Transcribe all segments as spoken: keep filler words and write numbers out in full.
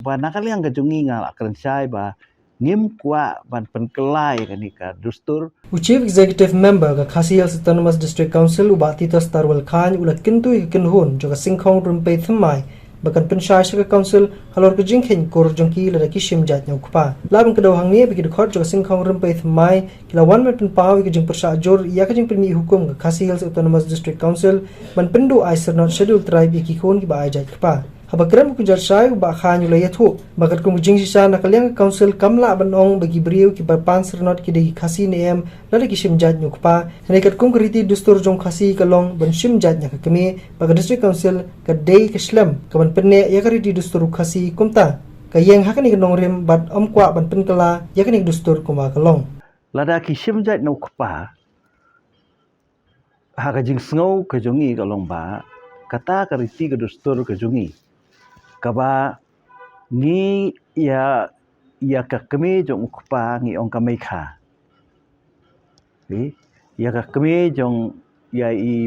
Ba na ka liang ka jong ngi nga la kren shai ba ngim kwah ban pynkylla ïa kane ka dustur. U Chief Executive Member ka Khasi Hills Autonomous District Council u Bah Titos Tarwal Chyne u la kyntu ïa ka kynhun jong ka Syngkhong Rympei Thymmai ba kan pynshai sha ka Council halor ka jingkheiñ kur jong ki lada ki shim jait na u kpa. Lah ban kdew hangne ba ki dkhot jong ka Syngkhong Rympei Thymmai ki la wan ban pynpaw ïa ka jingpyrshah jur ïa ka jingpynmih hukum ka Khasi Hills Autonomous District Council ban pynduh ai syrnod Scheduled Tribe ïa ki khun kiba ai jait kpa. Haba kren ba kynjat shai u Bah Chyne u la ïathuh ba katkum ka jingshisha na ka liang ka Council kam lah ban ong ba ki briew kiba pan syrnod ki dei ki Khasi ne em lada ki shim jait na u kpa. Hynrei katkum ka riti dustur jong u Khasi ka long ban shim jait na ka kmie, ba ka District Council ka dei ka shlem ka ban pynneh ïa ka riti dustur u Khasi, kumta ka ïeng ha kane ka nongrim bad ym kwah ban pynkylla ïa kane ka dustur kumba ka long. Lada ki shim jait na u kpa, ha ka jingsngew ka jong ngi ka long ba kata ka riti ka dustur ka jong ngi, kaba ngi ïa, ïa ka kmie jong u kpa ngi ong ka meikha. Ïa ka kmie jong, ïa i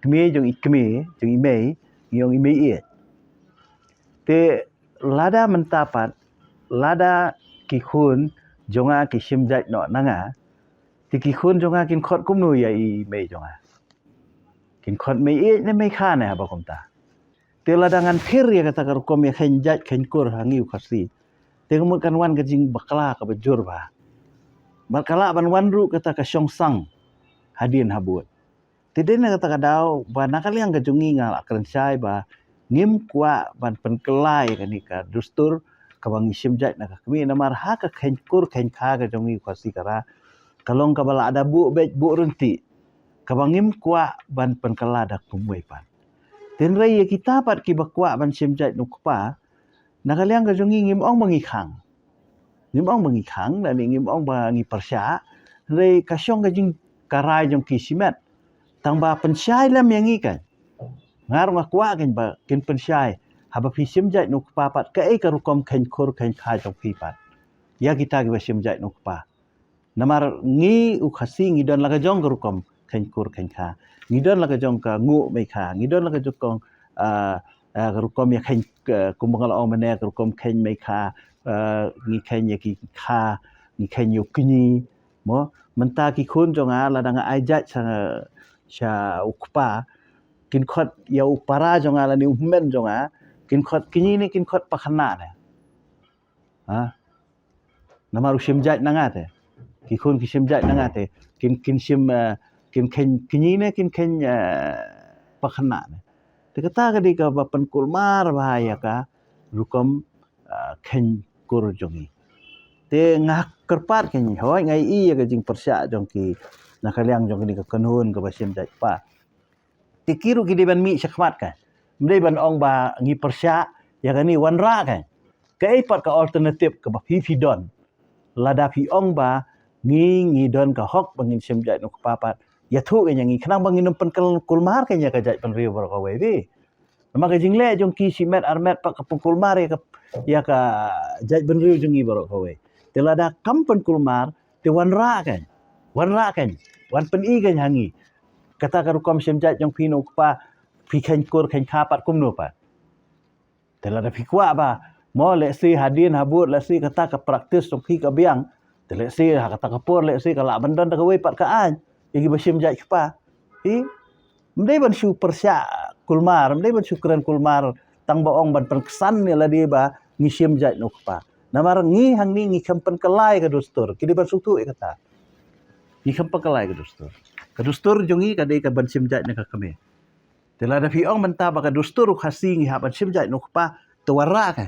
kmie jong i kmie jong i mei ngi ong i mei ïeit. Te lada mynta pat, lada ki khun jong nga ki shim jait noh na nga, te ki khun jong nga kin khot kumno ïa i mei jong nga? Kin khot mei ïeit ne meikha ne haba kumta? Te lada ngan pher ïa kata ka rukom ïa kheiñ jait kheiñ kur ha ngi u Khasi, te ka mut kan wan ka jingbakla kaba jur bha. Bad ka lah ban wan ruh kata ka shongsang hadien habud. Te dei na kata ka daw ba na ka liang ka jong ngi nga la kren shai ba ngim kwah ban pynkylla ïa kane ka dustur kaba ngi shim jait na ka kmie, namar ha ka kheiñ kur kheiñ kha ka jong ngi u Khasi ka Ra ka long kaba la da buh beit buh ryntih, kaba ngim kwah ban pynkylla da kumwei pat. Te hynrei ïa kita pat kiba kwah ban shim jait na u kpa, na ka liang ka jong ngi ngim ong ba ngi khang. Ngim ong ba ngi khang, lane ngim ong ba ngi pyrshah. Hynrei ka shong ka jingkharai jong ki shimet. Tang ba pynshai lem ïa ngi kan. Nga ruh nga kwah kan ba kin pynshai. Haba phi shim jait na u kpa pat, kaei ka rukom kheiñ kur kheiñ kha jong phi pat ïa kita kiba shim jait na u kpa? Namar ngi u Khasi ngi don la ka jong ka rukom kheiñ kur kheiñ kha. Ngi don la ka jong ka nguh meikha. Ngi don la ka jong ka, ah, ah, ka rukom ïa kheiñ, ah, kumba nga la ong mynne, ka rukom kheiñ meikha, ah, ngi kheiñ ïa ki kha, ngi kheiñ ïa u kñi. Mo, mynta ki khun jong nga lada nga ai jait sha, sha u kpa, kin khot ïa u para jong nga lane u hynmen jong nga, kin khot kñi ne kin khot pakhynnah ne? Ha? Namar u shim jait na nga te. Ki khun ki shim jait na nga te. Kin, kin shim, eh, kin kheiñ kñi ne kin kheiñ, eh, pakhynnah ne? Te kata ka dei kaba pynkulmar bha ïa ka rukom, eh, kheiñ kur jong ngi. Te nga kyrpad kane, hooid nga ïohi ïa ka jingpyrshah jong ki na ka liang jong kane ka kynhun kaba shim jait kpa. Te ki ruh ki dei ban mih shakhmat ka. Ym dei ban ong ba ngi pyrshah ïa kane, wanrah ka. Kaei pat ka alternative kaba phi phi don? Lada phi ong ba ngi, ngi don ka hok ba ngin shim jait na u kpa pat, ïathuh ka ïa ngi khnang ba ngin ym pynkulmar ka ïa ka jaitbynriew baroh kawei, bha. Namar ka jingleh jong ki shimet armet pat ka pynkulmar ïa ka, ïa ka jaitbynriew jong ngi baroh kawei. Te lada kam pynkulmar, te wanrah ka. Wanrah ka. Wan pyni ka ha ngi. Kata ka rukom shim jait jong phi na u kpa, phi kheiñ kur kheiñ kha pat kumno pat? Te lada phi kwah ba, mo, lehse hadien habud, lehse kata ka practice jong phi ka biang, te lehse ha kata ka por, lehse ka lah ban don da kawei pat ka aiñ ïa kiba shim jait kpa. Hi, ym dei ban shu pyrshah kulmar, ym dei ban shu kren kulmar, tang ba ong ban pynksan ïa lade ba ngi shim jait na u kpa. Namar ngi hangne ngi khlem pynkylla ïa ka dustur, ki dei ban sngewthuh ïa kata. Ngi khlem pynkylla ïa ka dustur. Ka dustur jong ngi ka dei ka ban shim jait na ka kmie. Te lada phi ong mynta ba ka dustur u Khasi ngi hap ban shim jait na u kpa, te wanrah ka.